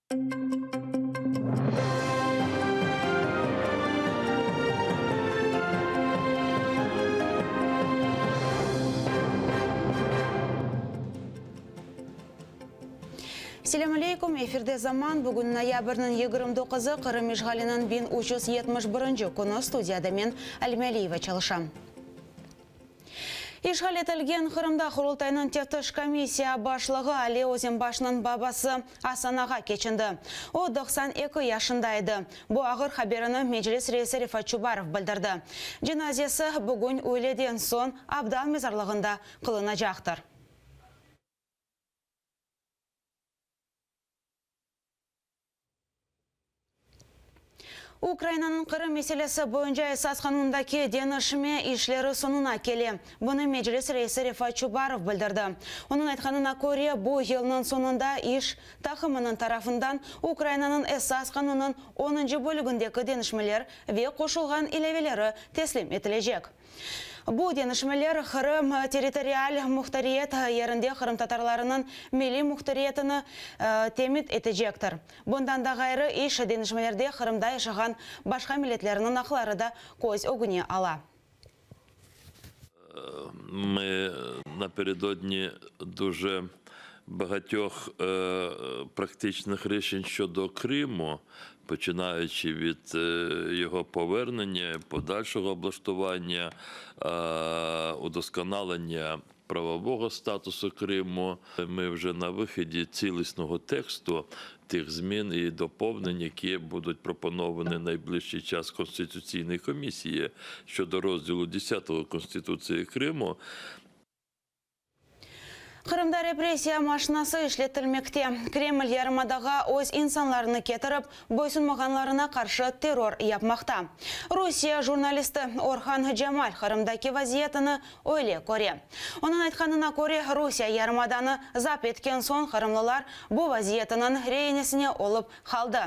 Selâm aleykum, efirde Zaman, bugün noyabrniñ 29-ı, Qırım işğaliniñ 1371 künü, studiyada men, Alime Aliyeva çalışam. İşğal etilgen Qırımda Qurultaynıñ teftiş komissiya başlığı Ali Özenbaşnıñ babası Asan ağa keçindi. O, 92 yaşında edi. Bu ağır haberini Meclis reisi Refat Çubarov bildirdi. Cenazesi bugün üyleden soñ Abdal mezarlığında qılınacaqtır. Ukrainanıñ Qırım meselesi boyunca Esas qanundaki deñişme işleri soñuna kele. Bunı Meclis reisi Refat Çubarov bildirdi. Onıñ aytqanına köre, bu yılnıñ soñunda iş taqımınıñ tarafından Ukrainanıñ Esas qanunıñ onuncı bölügindeki deñişmeler ve qoşulğan ilâveleri teslim etilecek. Bu deñişmeler Qırım territorial muhtariyet yerinde qırımtatarlarınıñ milliy muhtariyetini temin etecektir. Bundan da ğayrı, iş deñişmelerde Qırımda yaşağan başqa milletlerniñ aqları da köz ögüne ala. Mı naperedodni duje bagatyoh praktичних рішень щодо Криму, починаючи від його повернення, подальшого облаштування, удосконалення правового статусу Криму. Ми вже на виході цілісного тексту тих змін і доповнень, які будуть пропоновані найближчий час Конституційної комісії щодо розділу 10 Конституції Криму. Qırımda repressiya maşinası işletilmekte. Kreml yarımadağa öz insanlarını ketirip, boysunmağanlarına qarşı terror yapmaqta. Rusiye jurnalisti Orhan Cemal Qırımdaki vaziyetini öyle köre. Onıñ aytqanına köre, Rusiye yarımadanı zap etken soñ qırımlılar bu vaziyetiniñ reinesine olıp qaldı.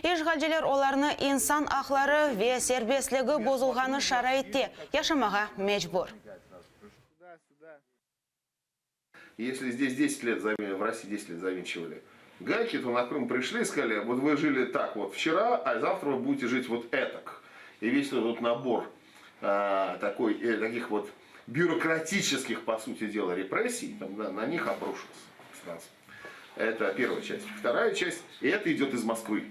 İşğalciler olarnı insan aqları ve serbestligi bozulğanı şaraitte yaşamağa mecbur. Если здесь 10 лет, в России 10 лет завинчивали гайки, то на Крым пришли и сказали, вот вы жили так вот вчера, а завтра вы будете жить вот этак. И весь этот вот набор а, такой, э, таких вот бюрократических, по сути дела, репрессий, там, да, на них обрушился сразу. Это первая часть. Вторая часть, и это идет из Москвы.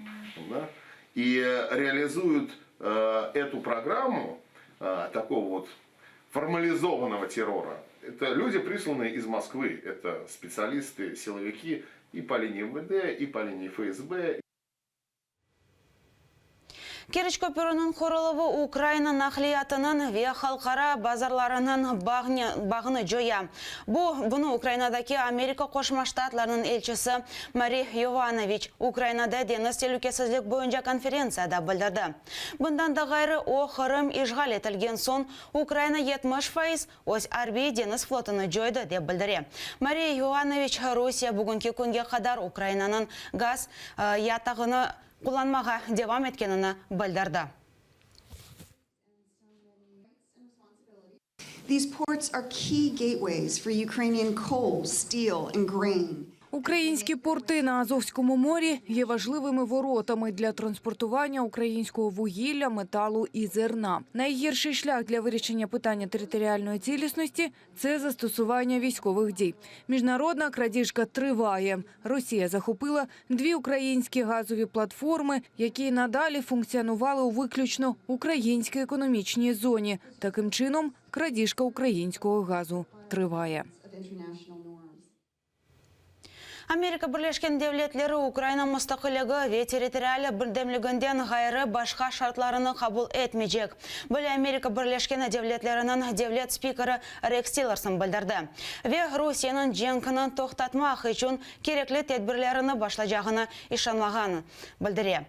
Да, и реализуют э, эту программу э, такого вот формализованного террора. Это люди, присланные из Москвы. Это специалисты, силовики и по линии МВД, и по линии ФСБ. Keriç köpüriniñ quruluvı Ukraina naqliyatınıñ ve halqara bazarlarınıñ bağını coya. Bu, bunı Ukrainadaki Amerika Qoşma Ştatlarınıñ elçisi Mari Yovanoviç Ukrainada deñiz telükesizlik boyunca konferentsiyada bildirdi. Bundan da ğayrı, o, Qırım işğal etilgen soñ Ukraina 70% öz arbiy deñiz flotunı coydı, dep bildire. Mariya Yovanoviç, Rusiye bugünki künge qadar Ukrainanıñ gaz yatağını qullanmağa devam etkenini bildirdi. These ports are key gateways for Ukrainian coal, steel and grain. Українські порти на Азовському морі є важливими воротами для транспортування українського вугілля, металу і зерна. Найгірший шлях для вирішення питання територіальної цілісності – це застосування військових дій. Міжнародна крадіжка триває. Росія захопила дві українські газові платформи, які надалі функціонували у виключно українській економічній зоні. Таким чином, крадіжка українського газу триває. Amerika Birleşken Devletleri Ukraina mustaqilligi ve territorial birdemliginden ğayrı başqa şartlarını qabul etmeycek. Böyle Amerika Birleşken Devletleriniñ devlet spikeri Reks Tillerson bildirdi. Ve Rusiyeniñ cenkni toqtatmaq içün kerekli tedbirlerini başlacağını işanmağanı bildire.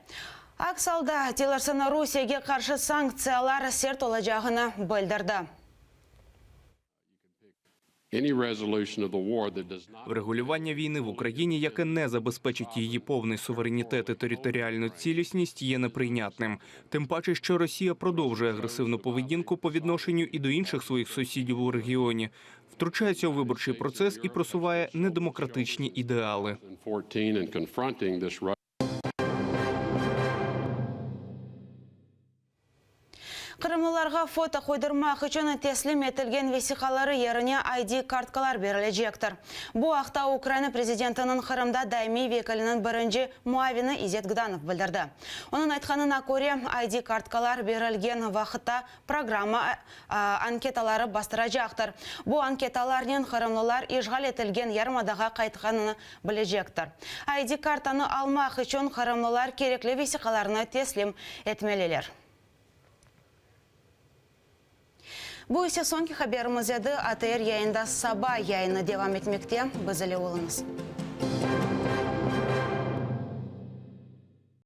Aks alda Tillerson Rusiyege qarşı sanktsiyalar sert olacağını bildirdi. Врегулювання війни в Україні, яке не забезпечить її повний суверенітет і територіальну цілісність, є неприйнятним. Тим паче, що Росія продовжує агресивну поведінку по відношенню і до інших своїх сусідів у регіоні, втручається у виборчий процес і просуває недемократичні ідеали. Qırımlılarğa foto qoydurmaq içün teslim etilgen vesiqaları yerine ID kartkalar berilecektir. Bu aqta Ukraina prezidentiniñ Qırımda daimiy vekiliniñ birinci muavini İzet Gdanov bildirdi. Onıñ aytqanına köre, ID kartkalar berilgen vaqıtta programma anketaları bastıracaqtır. Bu anketalarnen qırımlılar işğal etilgen yarımadağa qaytqanını bilecektir. ID kartanı almaq içün qırımlılar kerekli vesiqalarnı teslim etmeliler. Bu ise soñki haberimiz edi. ATR yayında Saba yayını devam etmekte. Biz ile oluñız.